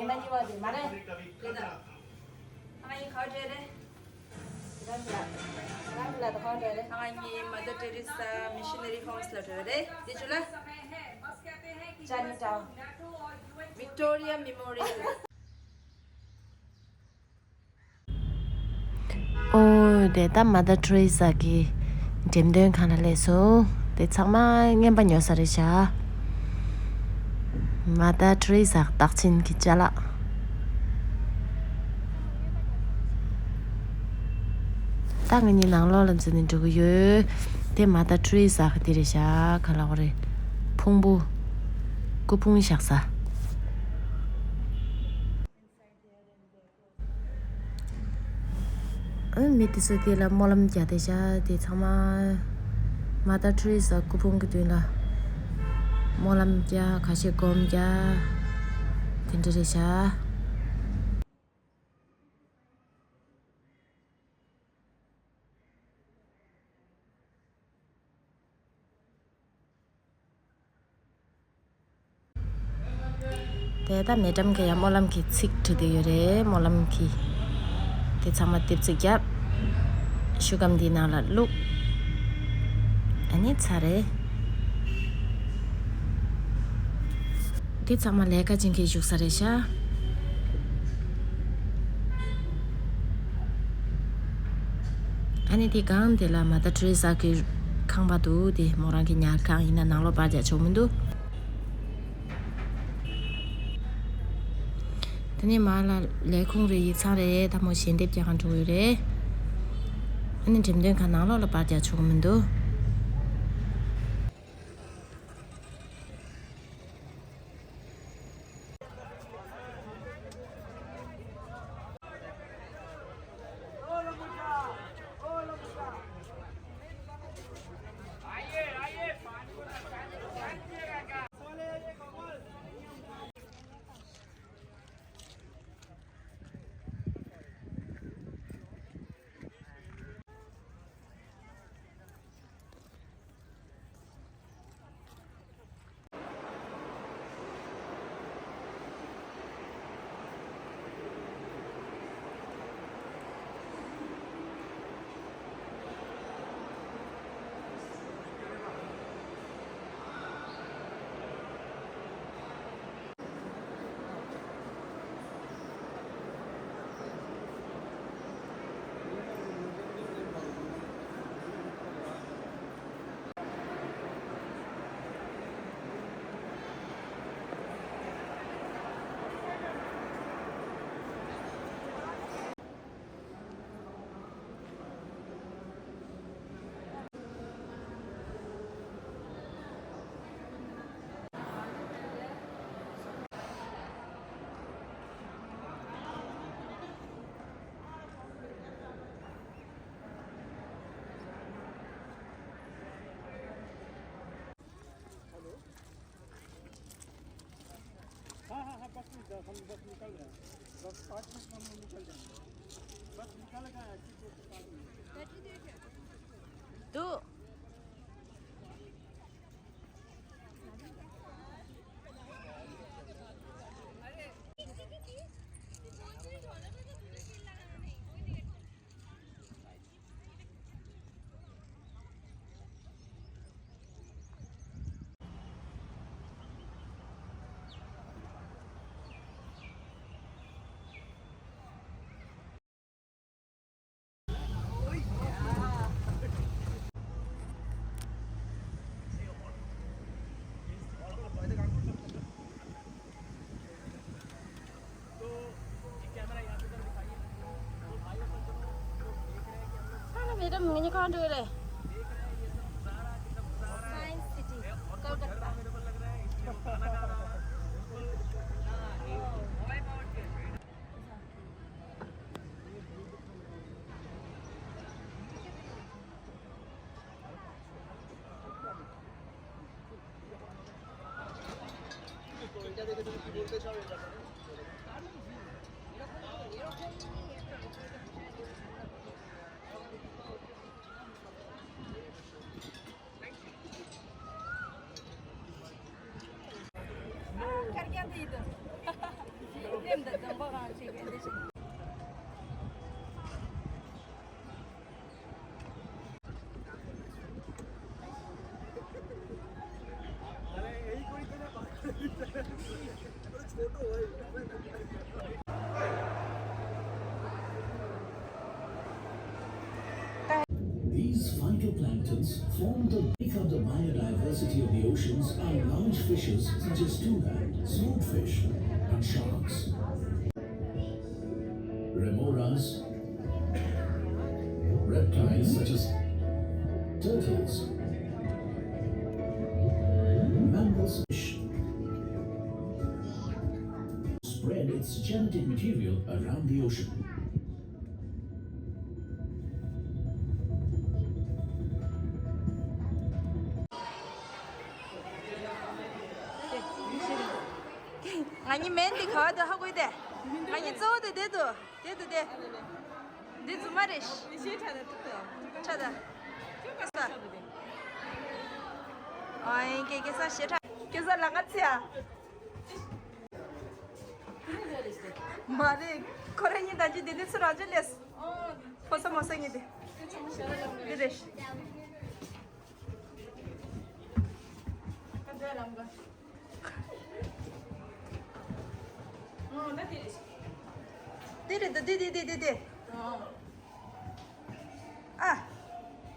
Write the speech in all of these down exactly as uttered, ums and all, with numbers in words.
ང་གཉིས་པ་དེ་མ་རེད། རེད་ད། ང་གཉིས་ག་བར་འགྲོ་རེད། རང་གི་ལ་རང་གི་ལ་དུ་ག་བར་འགྲོ་རེད། ང་གཉིས་Mother Teresa Missionary Homes ལ་འགྲོ་རེད། དེ་ཚོ་ལ་Chinatown Victoria Memorial། ཨོ། དེ་ད་Mother Teresa གི་འགྲེམས་སྟོན་ཁང་ལ་སླེབས་སོང་། དེ་ཚང་མ་རྔན་པ་ཉོ་ས་རེད་ཤག Mother Teresa རྟགས་ཅན་གྱི་ཅ་ལག་ད་ང་གཉིས་ནང་ལོགས་ལ་འཛུལ་ནས་འགྲོ་གི་ཡོད། དེ་Mother Teresa གི་དེ་རེད་ཤག་ག་ལ་བ་རེད། ཕུང་པོ། སྐུ་ཕུང་བཞག་ས། ཨ་མི་དེ་ཚོ་དེ་ལ་སྨོན་ལམ་རྒྱག་བསྡད་ཤག་དེ་ཚང་མ་Mother Teresa སྐུ་ཕུང་གི་མདུན་ལ་སྨོན་ལམ་རྒྱག་ཁ་ཤས་སྒོམ་རྒྱག་དེ་འདྲ་རེད་ཤག་དེ་ད་མེ་ཌམ་གི་ཡང་སྨོན་ལམ་གྱི་ཚིག་བྲིས་བསྡད་ཡོད་རེད། སྨོན་ལམ་གྱི་དེ་ཚང་མ་ལྟེབ་རྩིག་བརྒྱབ། ཤུ་གམ་འདིའི་ནང་ལ་བླུགས། ཨ་ནི་ཚར་རེད། དེ་ཚང་མ་ལས་ཀ་བྱེད་མཁན་བཞུགས་ས་རེད་ཤག་ཨ་ནི་དེ་སྒང་དེ་ལ་Mother Teresa གི་ཁང་པ་འདུག་དེ་མོ་རང་གི་ཉལ་ཁང་ཡིན་ན་ནང་ལོགས་པར་རྒྱག་ཆོག་མི་འདུག་དེ་ནས་མར་ལ་ལས་ཁུངས་རེ་ཡིག་ཚང་རེ་ད་མོ་ཞལ་འདེབས་རྒྱག་ག་འགྲོ་གི་རེད། ཨ་ནི་འགྲེམས་སྟོན་ཁང་ནང་ལོགས་ལ་པར་རྒྱག་ཆོག་གི་མི་འདུག हाँ, हाँ, हाँ, बस निकल, हम बस निकल रहे हैं। बस पाँच मिनट में हम लोग निकल जाएंगे। बस निकल गए हैं, अच्छे से पाँच मिनट। दो। Hello, madam, मैंने कहाँ ढूंढ रहे? Science City, Kolkata. कर क्या थे इधर? ये These phytoplanktons form the, make up the biodiversity of the oceans, and large fishes such as tuna, swordfish, and sharks. Remoras, reptiles such as turtles, mammals, fish, spread its genetic material around the ocean. ང་གཉིས་མེན་དེ་ག་བ་དེ་ཧ་གོ་ཡི་དེ། ང་གཉིས་གཙོ་བོ་དེ་དེ་འདུག་དེ་འདུག་དེ། འདི་རྫུན་མ་རེད། ཁྲ་ད། ཁྲ་ད། ཨ་ཡིན་ཀེ་ཀེ་ས་ཞེ་ཁྲ། ཀེ་ས་ལ་ང་ཚེ་ཨ། མ་རེད། ཁོ་རང་གཉིས་ད་ཅི་དེ་འདི་ཚུར་རང་ཅི་ལས། ཕོ་ས་མོ་ས་གཉིས་དེ། འདི་རེད། འདི་རེད་འདི་འདི་འདི་འདི་འདི། ཨ།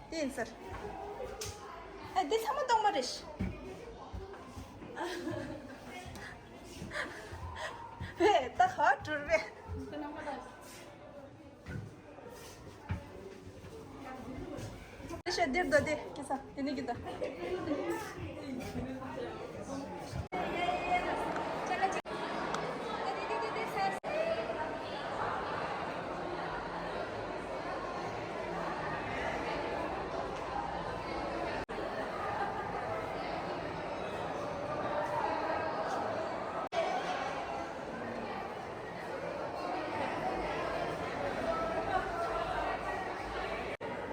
འདི་ཡིན་ཟེར། ཨ་འདི་ཚང་མ་གཏོང་མ་རེད། བས་ད་ཧ་གྲུར་བས། ཤ་འདིར་ད་དེ་ཀི་ས་དེ་ནི་གི་ད།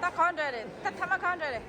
ད་གང་འདྲ་རེད། ད་ཐ་མ་གང་འདྲ་རེད།